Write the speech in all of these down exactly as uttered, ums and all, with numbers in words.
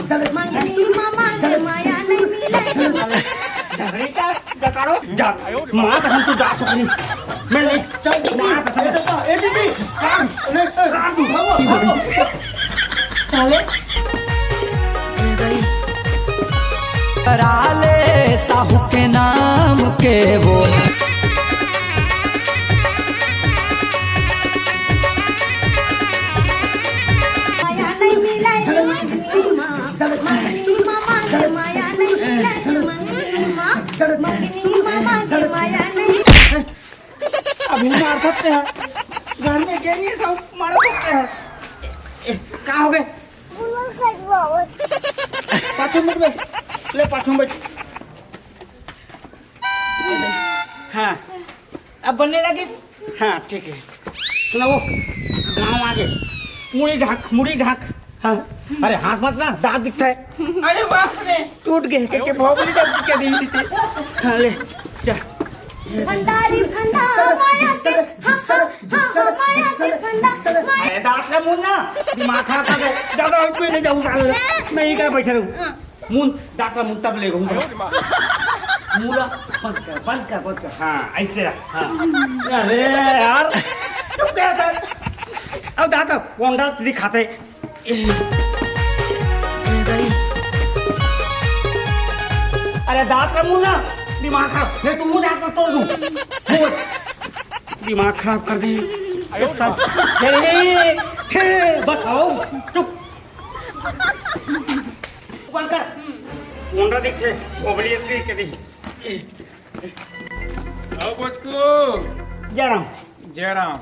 मंगनी मा मांगे माया नहीं मिले। झगड़ी का डकारो जात। माँ कसम तू जात हो नहीं। मैं नहीं। चल, माँ कसम। ए, ए, ए, ए, ए, कान, नहीं, ए, कान तू। भागो, भागो। साले। करा ले साहू के नाम के वो। माया नहीं मिले रे मंगनी मा, मंगनी मा मांगे माया नहीं मिले रे मंगनी मा, मंगनी मा मांगे माया नहीं। अभी मार सकते हैं, घर में गेंगे सब मार सकते हैं। ए, ए, का हो गए? पाछू में बैठ, ले पाछू में बैठ। हाँ, अब बनने लगिस। हाँ, ठीक है। सुनाओ, गाँव आगे। मुड़ी ढाक, मुड़ी ढाक। हाँ। अरे, हाथ मत ना, दांत दिखता है। अरे बाप रे। टूट गए के, के भोगली जब के दी थी। हाँ, ले, जा। भंडारी भंडा माया के, हाँ, हाँ, हाँ, हाँ, माया के भंडा, माया। अरे, दांत का मुंह ना, दिमाग खराब कर दे। ज्यादा उसमें नहीं जाऊँ, साले। मैं यहीं का बैठा रहूँ। हाँ। मुंह, दांत का मुंह तब ले रहूँ। मुंह ला बंद कर, बंद कर, बंद कर। हाँ, ऐसे रख। हाँ। अरे यार, चुप कर यार। अब दांत पोंडा दिखाते। अरे दांत का मुंह ना, दिमाग खराब। फिर तू मुंह दांत का तोड़ दूं। मुंह। दिमाग खराब कर दी। ये सब। हे, हे, बताओ। चुप। बंद कर। मुंडा दिखे, ओबली इसकी के दी। आओ बचकू। जय राम। जय राम।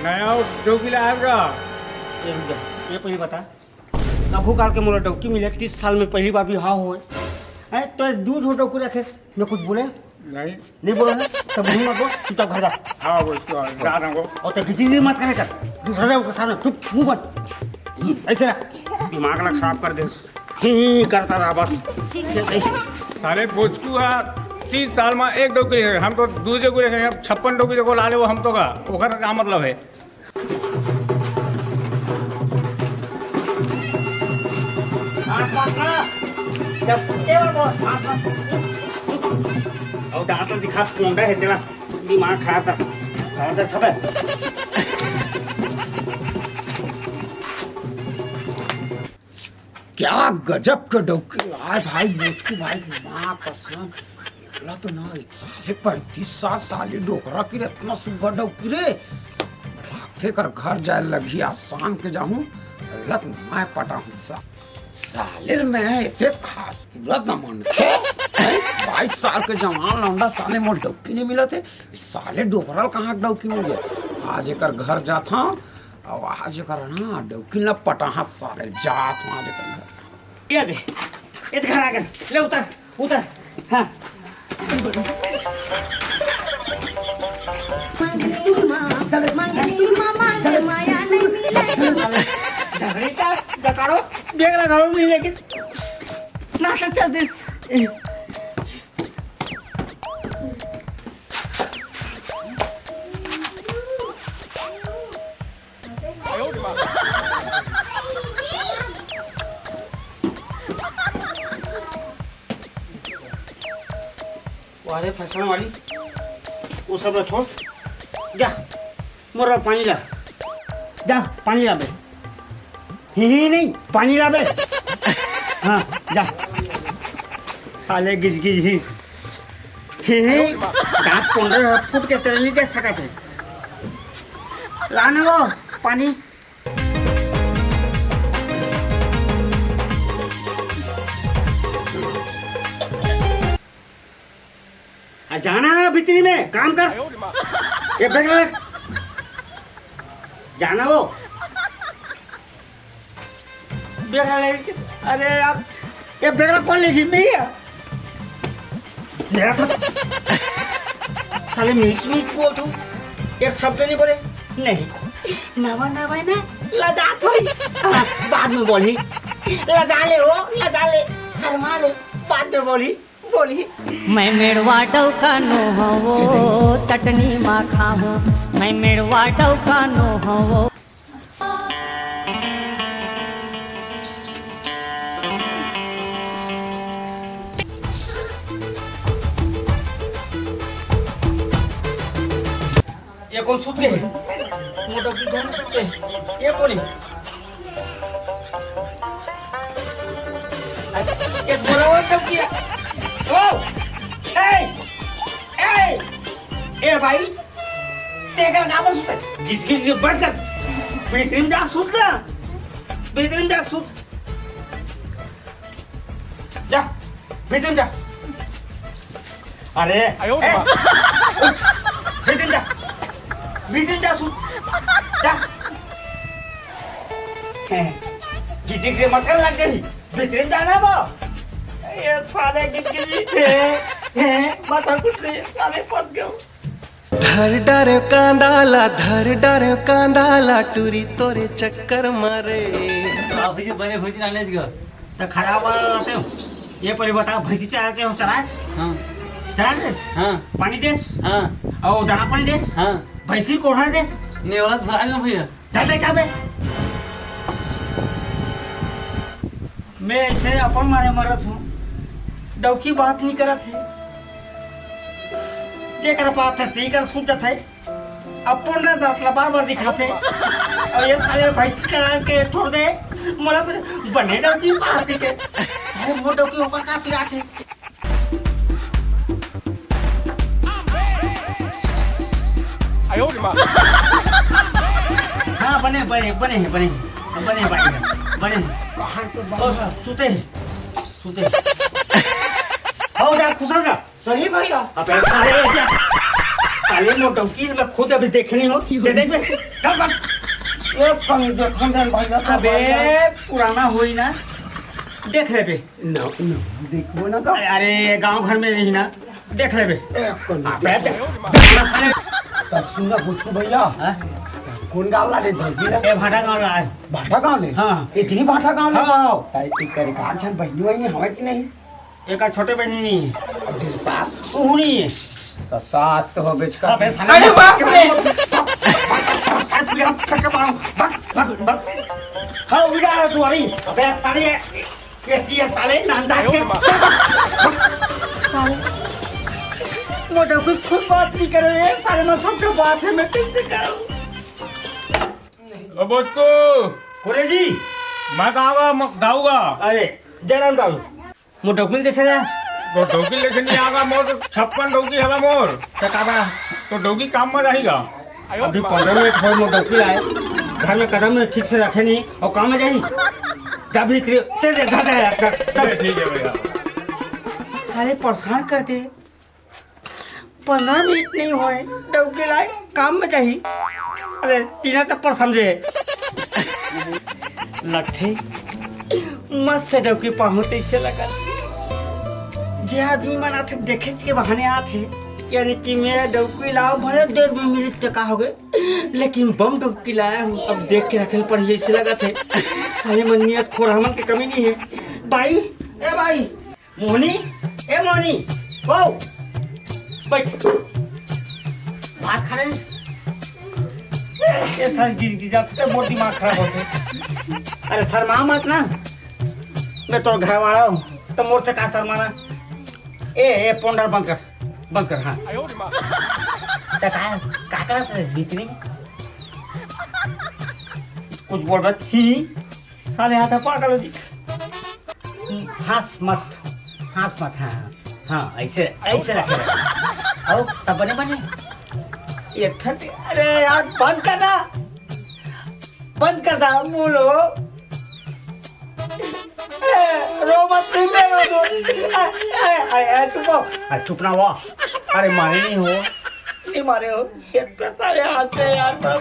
नया डौकी ला आएगा। ये रुक जा, ये पहले बता, कभू काल के मोला डौकी मिले, तीस साल में पहली बार भी हाँ होए। हैं, तो दू ठो डौकी रखे, मैं कुछ बोले? नहीं। नहीं बोला ना, तब मुंह मत बोल, चुपचाप घर जा। हाँ, वो तो जा रहा हूँ। और तो बिजली मत करे कर, दूसरा डौकी के सामने चुप, मुंह बंद। ऐसे रख, दिमाग ना खराब कर दे। ही, ही करता रहा बस। साले बोचकू हा, तीस साल में एक डौकी रखे, हम तो दू डौकी रखे, अब छप्पन डौकी को ला ले, वो हम तो का, ओकर का मतलब है? हाथ मत ना, जब कुत्ते हो तो हाथ मत। और दांत दिखा, पोंडा है तेरा, दिमाग खराब कर, खराब कर, खबर। क्या गजब के डौकी आय भाई, मोचकू भाई, माँ कसम। एला तो ना, साले पैंतीस साल, साले डोकरा की रे, इतना सुग्घर डौकी रे। लागथे कर घर जाए लगही, आज शाम के जाहूँ, एला तो मैं पटाहूँ सा-, साले में एते खास सूरत न मनखे, हैं? बाईस साल के जवान लौंडा साले मोर डौकी नहीं मिलत हे, साले डोकरा ल कहाँ के डौकी मिल गया? आज एकर घर जात हूँ, अब आज एकर ना डौकी ल पटाहूँ साले, जात हूँ आज एकर घर। ये दे, ये घर आ गए। ले उतर, उतर। हाँ। मंगनी मा, मंगनी मा मांगे माया नहीं मिले। झगड़ी का डकारो, बेग लगाओ मिले के। ना तो चल दे। वाह रे फैशन वाली, वो सब ला छोड़, जा मोर बर पानी ला, जा पानी ला बे। ही, ही नहीं, पानी ला बे। हाँ, जा। साले गिजगिज ही। ही, ही, दांत पंद्रह फुट के तेरे नहीं देख सकत हे। ला ना वो पानी। आ, जाना है भीतरी में, काम कर। ये बैग रख। जाना वो। बैग रख। अरे यार, ये बैग रख, कौन लेगी? मैं ही है। मेरा तो साले मिस मिस बोल तू, एक शब्द नहीं बोले। नहीं, नवा नवा ना, लजा थोड़ी। हाँ, बाद में बोली। लजा ले वो, लजा ले, शर्मा ले, बाद में बोली। बोली। मैं मेड़वा डौका नो हवो, चटनी मा खाहूँ। मैं मेड़वा डौका नो हवो। कोन सुत गे हे? मोर डौकी घर में सुत गे हे। ये कोन हे? ये थोड़ा और डौकी हे। ओ! ए! ए! ए भाई, तें एकर काबर सुत हे? गिज गिज के बइठ जा। भीतरी में जा सुत ना। भीतरी में जा सुत। जा, भीतरी में जा। अरे, आयो ए, रे माँ। उठ, भीतरी में जा। भीतरी में जा, सुत। जा। ए, गिज गिज के मक्खन लग गई। भीतरी में जाना वो। ये साले गिज गिज। ए, ए, बस और कुछ नहीं, साले फंस गए। धर डारे कांदा ला, धर डारे कांदा ला, टूरी तोरे चक्कर मारे। बाबूजी बने भोजन आने ज ग। त खराब वाला रहते हो। ये पहले बता, भैंसी चरा के हो, चराए? हाँ। चरा देस? हाँ। पानी देस? हाँ। और दाना पानी देस? हाँ। भैंसी कोढ़ा देस? नेवला भरा ना भैया। डर ले का बे? मैं ऐसे अपन मारे मरत हूँ। डौकी बात नहीं करत है। जेकर बात है, तेकर सुन जात है। अपन ने दांत ला बार बार दिखाथे। अउ ये साले भैंसी चरा के छोड़ दे, मोला बने डौकी पास के। अरे मोर डौकी ओकर का पिरात हे। आयो रे माँ। हाँ, बने, बने, बने हे, बने हे, बने हे, बने हे, बने हे। कहाँ तो ओ, सुते हे, सुते हे। हो जा, खुश हो जा। सही भैया। अबे साले, साले मोर डौकी मैं खुद अभी देखे नहीं हो। दे देख बे। चल भाग। ये कहीं देखन दे भैया, तो अबे भैया। पुराना होई ना, देख लेबे। ना, ना, देखबो ना तो। अरे, अरे, गांव घर में रही ना, देख लेबे। ए, कौन अबे देख? देख, देख ना साले। तो सुन ना, पूछू भैया। हाँ? कौन गांव ला ले भौजी ला? ए, भाटा गांव ला है। भाटा गांव ले? हाँ। इतनी भाटा गांव ले? हाँ। तो इकर एक आध झन बहिनी वहिनी हवे कि नहीं? एकर छोटे बहिनी नहीं है। अउ तेरी सास? ओहू नहीं है। तो सास तो हो बेच कर। अबे साले, अरे बाप रे! भाग, भाग, भाग। हाँ, उड़ा रहा तू अभी। अबे साले, कैसी है साले, नाम जान के। साले, मोटा कुछ खुद बात नहीं करे, ये साले में सबके बात है, मैं कैसे करूँ? ओ बोचको। कोरे जी। मैं गाँव गा, म-, गाँव गा। अरे, जय राम बाबू। मोर डौकी ल देखे ना। तो डौकी लेके नहीं आगा, मोर छप्पन डौकी हला मोर। तो का बा? तो डौकी काम में रहेगा। अभी पंद्रह मिनट होय मोर डौकी आए, घर में कदम में ठीक से रखे नहीं, अउ काम में जाही। तभी तेरे, तेरे घर जाए आपका। अरे ठीक है भैया। साले परेशान करते। पंद्रह मिनट नहीं होय, डौकी लाए, काम में जाही। अरे, तीना तक पर समझे। लगथे, मस्त से डौकी पाहूं तइसे लगत। जे आदमी मन आथे, देखेच के बहाने आथे। यानी कि मैं डौकी लाओ, भले देर में मिलिस त का होगे, लेकिन बम डौकी लाया हूँ, अब देख के रखे ल पड़ही, अइसे लगत हे। साले मन नियत खोर हमन के कमी नहीं है। बाई, ए बाई, मोहनी, ए मोहनी, ओ, बैठ। भात खा ले। ए, ए, सर, गिर, गिर जाते, मोर दिमाग खराब होते। अरे, शर्मा मत ना, मैं तोर घर वाला हूँ, तो मोर से का शर्माना? ए, ए, पोंडर बंद कर, बंद कर, हाँ। त का, का करत हे भीतरी? कुछ बोल रहा थी, साले हाथ पागल हो जी। हंस मत, हंस मत, हाँ, हाँ, ऐसे, ऐसे रखे रहे। आओ, सब बने बने। ये ठंड, अरे यार, बंद कर ना, बंद कर दा, बोलो। ए, रो मत, नहीं, नहीं, रो, रो। ए, ए, ए, ए, चुप हो। आ, चुप ना हो। अरे, मारे नहीं हो, नहीं मारे हो। ये साले हाथ से यार, बड़ा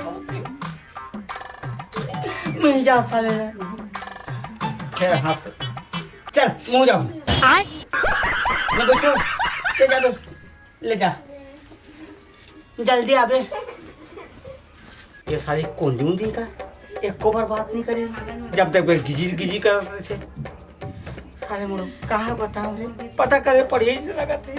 नहीं जा साले। फिर हाथ। चल, मुंह जाओ। आय। ले बच्चों, ले जा बे, ले जा। जल्दी आबे। ये साली कोंदी उंदी का? एको बार बात नहीं करे। जब तक गिजी गिजी करत रहे। साले मुड़ो, कहा बताओ? पता करे पड़ही से लगत हे।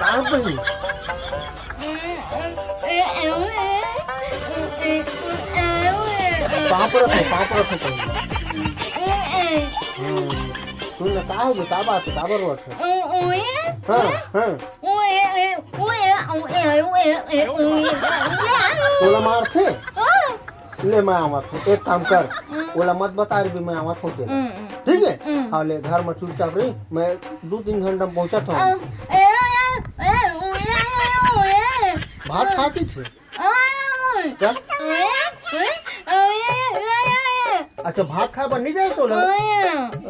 का बनी? पाँव परत हे, पाँव परत हे पहली। ए, ए। हम्म। सुन ना, का हो गे? का बात हे? काबर रोवत हे? ओ, ओए। हाँ, हाँ। ओए, ए, ओए, ओए, ओए, ए, ओए। तोला मारथे? हाँ। ले, मैं आवत हूँ, एक काम कर, हम्म। ओला मत बता रही, मैं आवत हूँ तेला। हम्म, हम्म। ठीक है? हम्म। हाँ, ले, घर में चुपचाप रही, मैं दू तीन घंटा में पहुँचत हूँ। अ, ए, ए, ए, ओए, ओए, ओए। भात खाती छे? ओए, ओए। क्या? ओए, ओए, ओए, ओए, ओए। अच्छा, भात खाए बर नहीं जाए तो ना? ओए।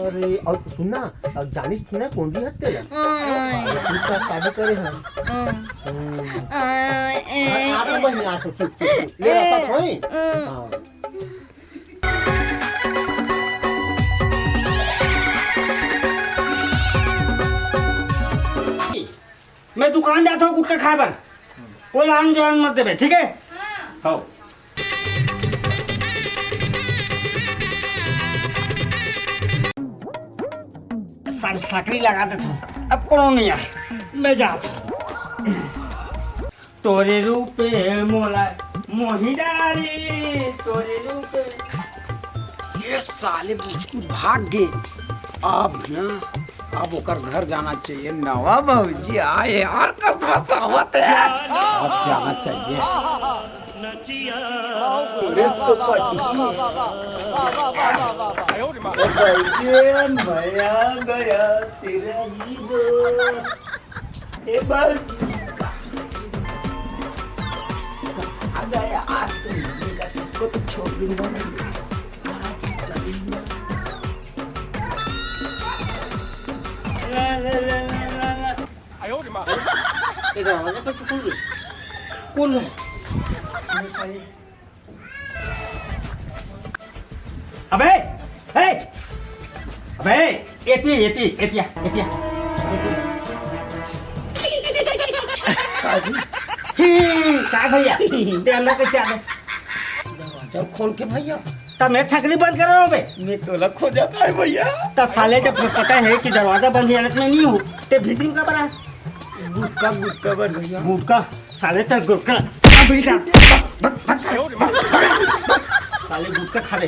अरे, और सुन ना, अब जानिस ना कौन जी हत्या ला? ओए। अरे, तू का शादी करे हैं? ओए। हम्म। ओए। अरे, आप लोग बहिनी आ, चुप, चुप, चुप। ले रखा था, ओए। ओए। हाँ। मैं दुकान जात हूँ गुटखा खाए बर, कोई आन जान मत देबे, ठीक है? हाँ। सारी साकरी लगा देत हूँ, अब कोनो नहीं आए, मैं जात हूँ। तोरे रूपे मोला मोही डारी, तोरे रूपे। ये साले बुचकू भाग गे। अब ना, अब ओकर घर जाना चाहिए। नवा भौजी आए यार, कस फसावत है। अब जाना चाहिए। अरे सुपटी। ओ भौजी, मैं आ गया तेरा हीरो। ए बाबू। आ गया आज तो, इसको तो छोड़ दूंगा नहीं। ए दरवाजा कैसे खुल गया? कौन है? ये साले। अबे, ए, अबे, एती, एती, एतिया, एतिया, एतिया। ही, साहब भैया, ते अंदर कैसे आ गए? दरवाजा खोल के भैया। तब मैं थकनी बंद कर रहा हूँ बे। मैं तोला खोजत आए भैया। तब साले जब पता है कि दरवाजा बंद है, मैं नहीं हूँ, ते भीतरी में का बना? गुटखा, गुटखा बर भैया। गुटखा, साले तेरा गुटखा। अभी क्या? भग, भग, साले। साले गुटखा खा ले।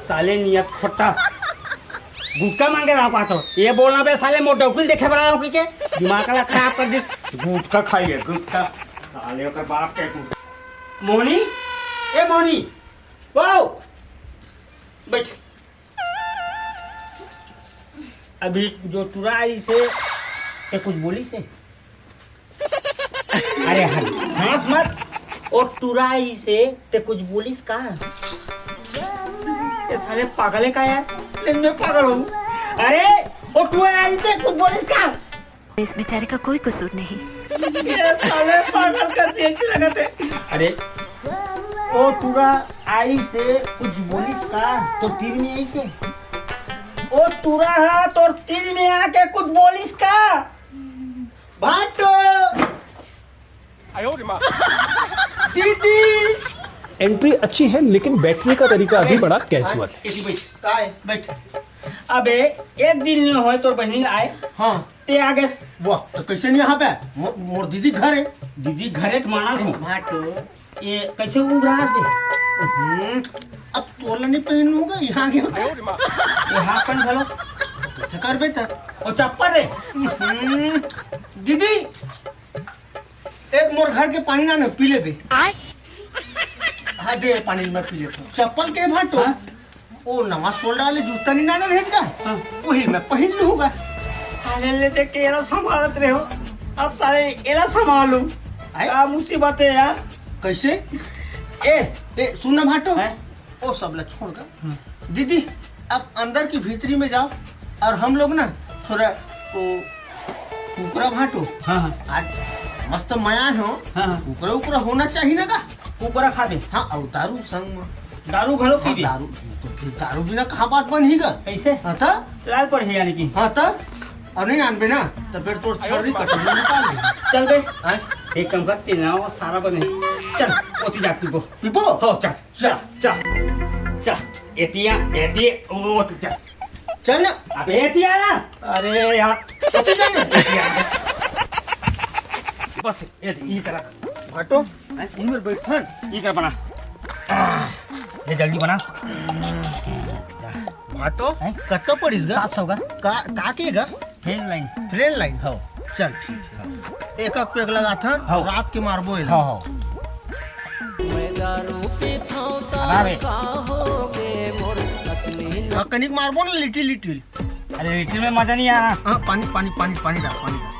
साले नियत खोटा। गुटखा मांगे रहा पातो। ये बोलना बे साले मोटो कुल देखे बड़ा हो के? दिमाग ला खराब कर दिस। गुटखा खाइए, गुटखा। साले ओकर बाप के गुटखा। मोहनी, ए मोहनी। वाओ। बैठ। अभी जो टुरा आइसे, ते कुछ बोलिसे? अरे हट, हंस मत। ओ टुरा आइसे, ते कुछ बोलिस का? ये साले पागल है का यार? लेकिन मैं पागल हूँ। अरे, ओ टुरा आइसे कुछ बोलिस का? इस बेचारे का कोई कसूर नहीं। ये साले पागल कर दिए, ऐसे लगत है। अरे, ओ टुरा आइसे कुछ बोलिस का? तोर तीर में आइसे? ओ टुरा हा, तोर तीर में आके कुछ बोलिस का? भाटो। दीदी। एंट्री अच्छी है, लेकिन बैठने का तरीका अभी बड़ा कैजुअल है। एती बैठ। काय? बैठ। अबे, एक दिन नहीं होय तोर बहिनी आए। हाँ। ते आ गए। वाह, तो कैसे नहीं यहाँ पे? मो-, मोर दीदी घर है। दीदी घर है तो माना हूँ। भाटो। ये कैसे उघरा दे? हम्म, अब तोला नहीं पहनूंगा, यहाँ के होता है। ये हाफ पैंट घलो। कैसे करबे त? और चप्पल रे? हम्म, दीदी, एक मोर घर के पानी ना, ना पी लेबे। आय? हाँ, दे पानी, मैं पी लेता हूँ। चप्पल के भाटो? हाँ? ओ नवा सोल डाले जूता नहीं ना, ना रहेगा? हाँ। वही मैं पहन लूंगा। साले ले देख के एला संभालत रहे हो, अब साले एला संभालू। आय? का मुसीबत है यार? कैसे? ए, ए, सुन ना भाटो। हैं? ओ सब ला छोड़ कर। हम्म। दीदी, आप अंदर की भीतरी में जाओ और हम लोग ना थोड़ा वो कुकरा भाटो। हाँ, हाँ। आज मस्त मया हो। हाँ, हाँ। कुकरा उकरा होना चाहिए ना का? कुकरा खा दे। हाँ, और दारू संग में। दारू घलो पी हाँ, दे। दारू, तो फिर दारू बिना कहाँ बात बनही का? कैसे? हाँ, तो? लाल पड़े यानी कि। हाँ, तो? और नहीं आनबे ना, तो फिर तोर छर्री कटोरी निकाल दे। चल बे। हाँ? एक काम कर, तेरा वो सारा बने। चल, ओती जा पीबो। पीबो? हो, चल। चल, चल, चल, एतिया, एतिया, ओ, चल। चल ना। अबे एतिया ना। अरे यार। एतिया ना। एतिया। बस, ए, ई तरह। भाटो, हैं? इनमें बैठन। ई तरह बना। ये जल्दी बना। भाटो, हैं? कत्ता पड़िस गा? सात सौ का। का, का के गा? Friend line. Friend line? हो। चल, ठीक है। एक, एक पैक लगा था, हो। रात के मारबो एला। हो, हो। बना बे। हाँ, कनिक मारबो ना, लिटिल, लिटिल। अरे, लिटिल में मजा नहीं आना। हाँ, पानी, पानी, पानी, पानी डाल, पानी डाल।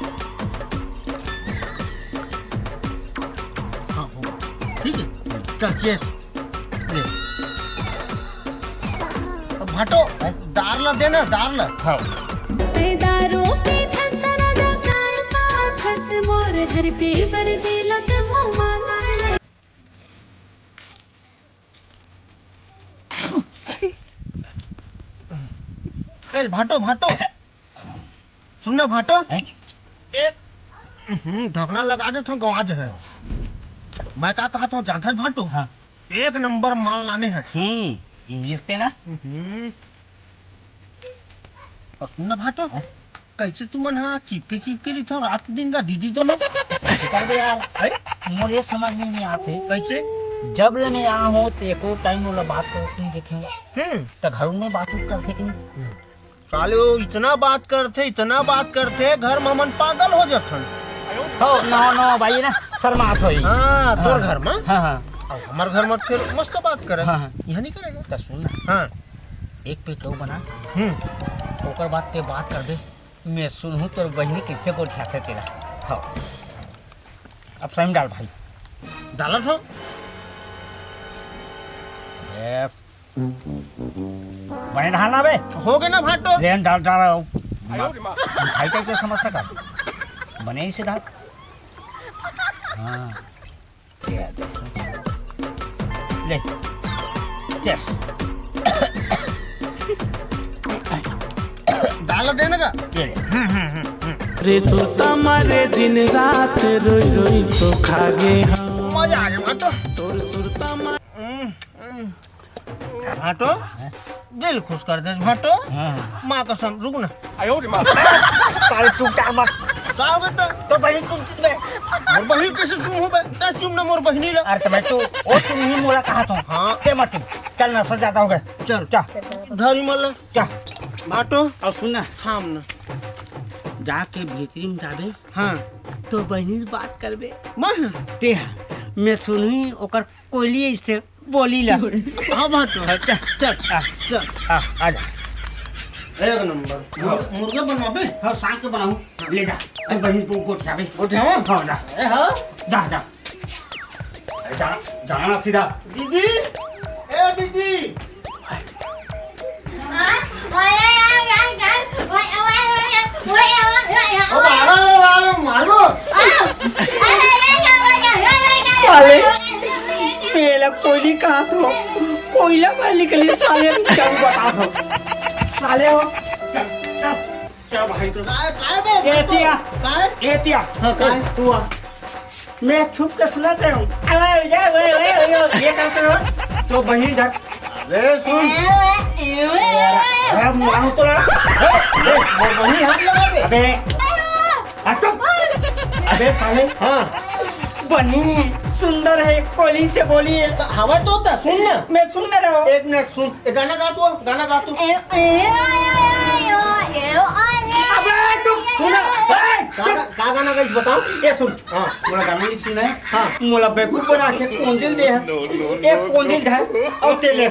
हाँ, हो। ठीक है, चल, चेस। ले। अब भाटो, दार ला देना, दार ला। हाँ। ते दारू पीथस त राजा साल पाथस मोर धरती पर जेलत मुँह मांगस। ए, भाटो, भाटो। सुन ना, भाटो। हैं? एक, हम्म, ढकना लगा दे, तो गवा जे है। मैं का कहा था, जानता है, भाटो? हाँ। एक नंबर माल लाने हैं। हम्म, इंग्लिश पे ना? हम्म। और सुन ना, भाटो। हाँ? कैसे तुमन हा चिपके चिपके रहिथव रात दिन का दीदी दोनों? कर दे यार। हैं? मोर ये समझ में नहीं आते। कैसे? जब ले मैं आया हूँ, तो एको टाइम वाला बात करते नहीं देखे हूँ। हम्म। तो घर में बात उत करते कि नहीं? साले वो इतना बात करते, इतना बात करते, घर में मन पागल हो जाथन। हो, नो, नो, भाई ना, शर्मात होई। हाँ, तोर हाँ। घर में? हाँ, हाँ। अब हमार घर में फिर मस्त बात करे। हाँ, हाँ। यह नहीं करेगा। तो सुन ना। हाँ। एक पे क्यों बना? हम्म। ओकर बाद ते बात कर दे। मैं सुनहूँ तोर बहिनी कैसे गोठियाथे तेला। हाँ। अब सही में डाल भाई। डालत हो? ए, बने डाल ना बे। हो गए ना भाटो? ले डाल, डाल रहा हूँ। मिठाई टाइप का समझता का? बने ही से डाल। हाँ। ले। यस। डाल देने का? ये ले। रे सुरता मारे दिन रात रोई रोई सो खा गे हम। मजा आ गया भाटो। तोर सुरता मा- हम्म, हम्म। भाटो, दिल खुश कर दे भाटो। हाँ। माँ कसम, रुक ना। आयो रे माँ। साले चुप, चाप मत। का हो गया तो? तो बहिनी चुप, चुप बे। मोर बहिनी कैसे चुप हो बे? तैं चुप ना मोर बहिनी ला। अरे तो मैं तो, ओ चुप नहीं मोला कहा था। हाँ। ते मत चुप। चल ना, सर ज्यादा हो गया। चल। क्या? धरी मल्ला। क्या? भाटो। और सुन ना। थाम ना। जाके भीतरी में जाबे। हाँ। तो बहिनी से बात करबे। मैं? ते हाँ। मैं सुनही ओकर कोयली ऐसे बोली ला। हाँ, भाटो। हाँ, चल, चल, आ, चल। आ, आ जा। एक नंबर। मुर-, मुर्गा बनवाबे? हाँ, शाम के बनाऊँ। ले जा। ए, बहिनी को गोठियाबे। गोठियावा? हाँ, जा। ए, हाँ। जा, जा। जा, जाना सीधा। दीदी, ए दीदी। ओ बाबा, मारो। साले, मेला कोयली कहाँ थो? कोयला बाहर निकली, साले, हम क्या बता दो। साले हो। चल भाई तो। काय, काय बे? ए तिया। काय? ए तिया। हाँ, काय? तू आ। मैं छुप के सुना दे रहा हूँ। अरे, ये, ये, ये, ये, ये क्या कर रहा है? तो बहिनी जा। अबे सुन। अरे, मारो तो ना। ए, ए, वो बहिनी हाथ लगा दे। अबे। हट तो। अबे साले। हाँ। बनी सुंदर है, कोली से बोली है। तो हवा तो होता, सुन ना। मैं सुन ना रहा हूँ। एक मिनट सुन, एक गाना गा तू, गाना गा तू। ए, ए, ए, ए, ए, ए, ए, ए, अबे तू सुन ना। ए, का, का गाना गाइस बताओ? ये सुन। हाँ। मोला गाना नहीं सुना है। हाँ। मोला बेवकूफ बना के कोंदिल दे है। ये कोंदिल है और तेल।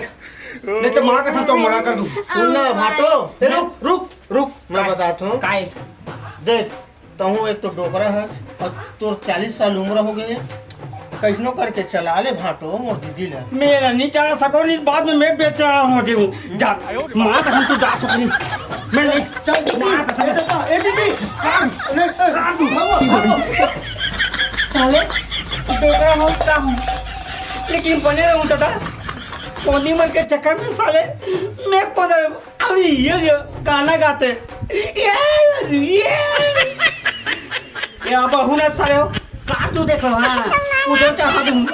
नहीं तो माँ कसम तो मना कर दूँ। सुन ना भाटो। ए, रुक, रुक, रुक। मैं बताता हूँ। काय? देख, तहूँ एक तो डोकरा है और तोर चालीस साल उम्र हो गए। कैसनो करके चला ले भाटो मोर दीदी ला। मेरा नहीं चला सको, नहीं बाद में मैं बेचैन हो जाऊँ। जा, माँ कसम तू जा चुकी। मैं नहीं चल, माँ कसम। ए, ए, दीदी, काम, नहीं, ए, काम, भागो, भागो। साले, डोकरा हूँ, का हूँ, लेकिन बने रहूँ दादा। कोनी मन के चक्कर में साले, मैं को अभी ये जो गाना गाते, ये, ये, ये अब हूँ ना साले हो, काट दो देखो, हाँ, उधर चढ़ा दूँ।